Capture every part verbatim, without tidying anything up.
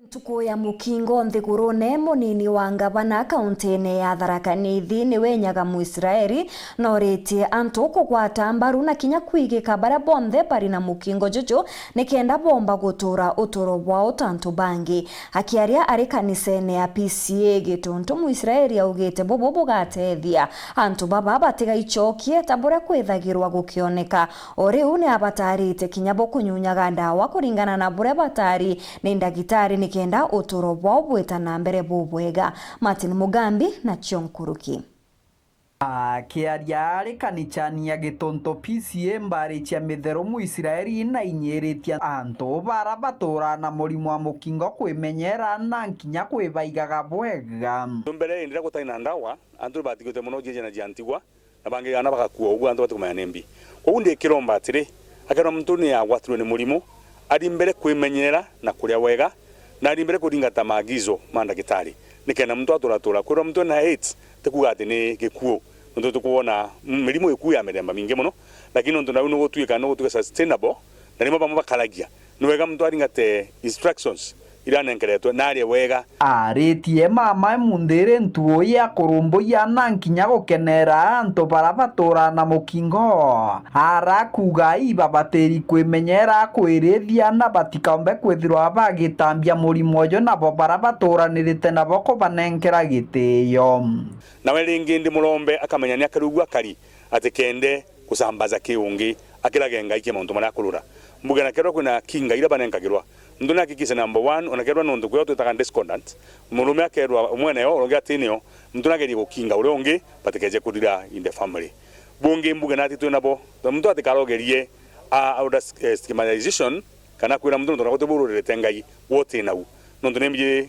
Ntuku ya mukingo nthigurune, munini wa ngavana kauntine ya Tharaka Nithi niwe Nyaga Mwisraeli noritie antu kugwata mbaru na kinya kwigika baria bonthe bari na mukingo juju nikenda bomba gutura uturo bwao ta antu bangi. Akiaria ari kanisene ya P C A Gituntu, Mwisraeli augite bubu bugatethia antu baba batigaicokie ta buria kwithagirwa gukioneka. O riu ni abatarite kinya bo kunyunyaga ndawa kuringana na buria batari ni ndagitari nikenda uturo bwao bwita na mbere bubwega. Martin Mugambi nacio nkuruki. Akiaria ari kanicani ya Gituntu P C A Mbari cia Mitheru, Mwisraeli nainyiritie antu bara baturaa na murimo wa mukingo kwimenyera na nkinya kwibaigaga bwega. Mbere indi riria gutari na ndawa, antu ni batigite mono jieje na jia ntigwa, na bangi ana bagakua uguo antu batikumenya ni mbi. Koguo ndikiromba atiri, akeethirwa muntu ni agwatirwe ni murimo, ari mbere kwimenyera na kuria wega, na ari mbere kuringata maagizo ma ndagitari, nikenda muntu aturatura. Kwithirwa muntu ena AIDS, ti kuuga ati ni gikuu, nontu tukwona mirimo ikuu ya mithemba mingi mono, lakini nontu nau nugutwika, nugutwika sustainable, na rimo bamwe bakaragia, ni wega muntu aringate instructions iria anenkeretwe na arie wega. Aritie mama e munthiri ntuo ya kurumbuya na nkinya gukenera antu bara baturaa na mukingo. Arakuuga ibabatiri kwimenyera kwirithia na batikaumbe kwithirwa bagitambia murimo uju nabo bara baturanirite nabo kubanenkera gitio. Nawe ringi ndimurombe akamenya ni akari uguo akari, atikende kusambaza ki ungi, akirage Ngai ki mauntu maria akurura. Mbuge na keethirwa kwina kinga iria banenkagirwa, muntu ni ahakikishe number one, ona keethirwa nontu kwio twitaga discordant, murume akeerwa umwe neo, uria ungi ati nio, muntu ni agerie gukinga uria ungi, batikeje kurira in the family. Bungi mbuge nati twi nabo, muntu atikarogerie a, a, eh, stigmatization, kana kwira muntu nontu naku ti bu ururite Ngai, we uti nau. Nontu ni mbiji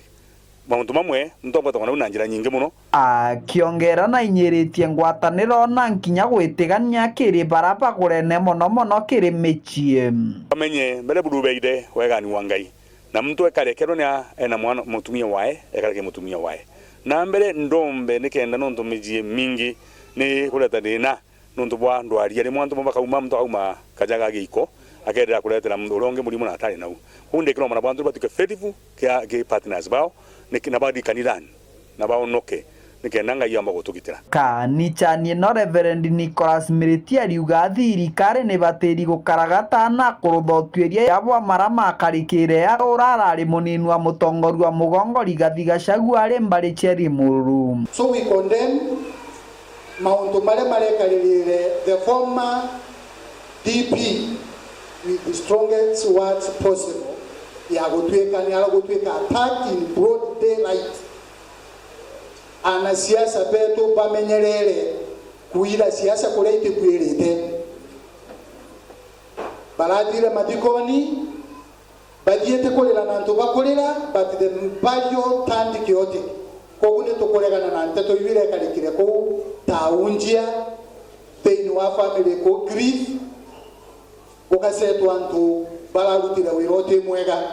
mauntu mamwe, muntu abwatagwa nau na njira nyingi mono. Akiongera nainyiritie ngwataniro na nkinya gwitigania kiri bara bagurene mono mono kiri micii. Bamenye mbere buru beire wegani wa Ngai, na muntu ekare kerwo ni a-, ena mwana, mutumia wae, ekare ki mutumia wae. Na mbere ndombe nikenda nontu micii mingi ni kureta thina. Nontu bwa ndwaria, rimwe antu bamwe bakauma, muntu akauma kaja ga giiko, akeethira kuretera muntu uria ungi murimo na atari nau. Kwou ndikiromba nabo antu batuike faithful kia, ki partners bao, niki, na bathi kanithani, na baonoke, nikenda Ngai aumba gutugitira. Kanicani ino, Reverend Nicholas Miriti ariuga thirikari nibatiri gukaragata na kurutha utuiria ya bwa mara makarikire ya ura arari munini wa mutongoria wa mugongo Rigathi Gachagua ari mbari cia Limuru. So we condemn mauntu maria marekaririire the former D P with the strongest words possible, ya gutwika ni ara gutwika attacked in broad daylight. Ana siasa betu bamenyerere kuira siasa kuria itikwirite. Barathire mathikoni, bathiite kurira na antu bakurira, but the burial turned chaotic. Koguo ni tukuregana na nteto iu irekarikire kuu taunjia thiini wa family kuu grief, gugasetwa antu bararutire wira uti mwega.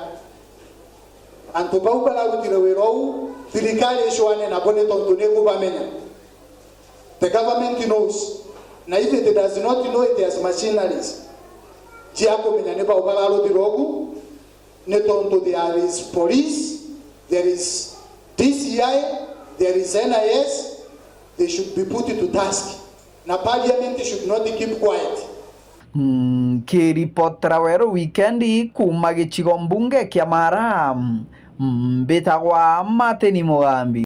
Antu bau bararutire wira uu, thirikari icwane nabo ni tontu ni kubamenya. The government knows. Na if it does not know, it has machineries cia kumenya ni bau bararutire ugu, ni tontu there is police, there is D C I, there is N I S, they should be put to task. Na parliament should not keep quiet. Nkiripotera Weru Wikendi kuuma gicigo mbunge kia Mara, mbitagwa Martin Mugambi.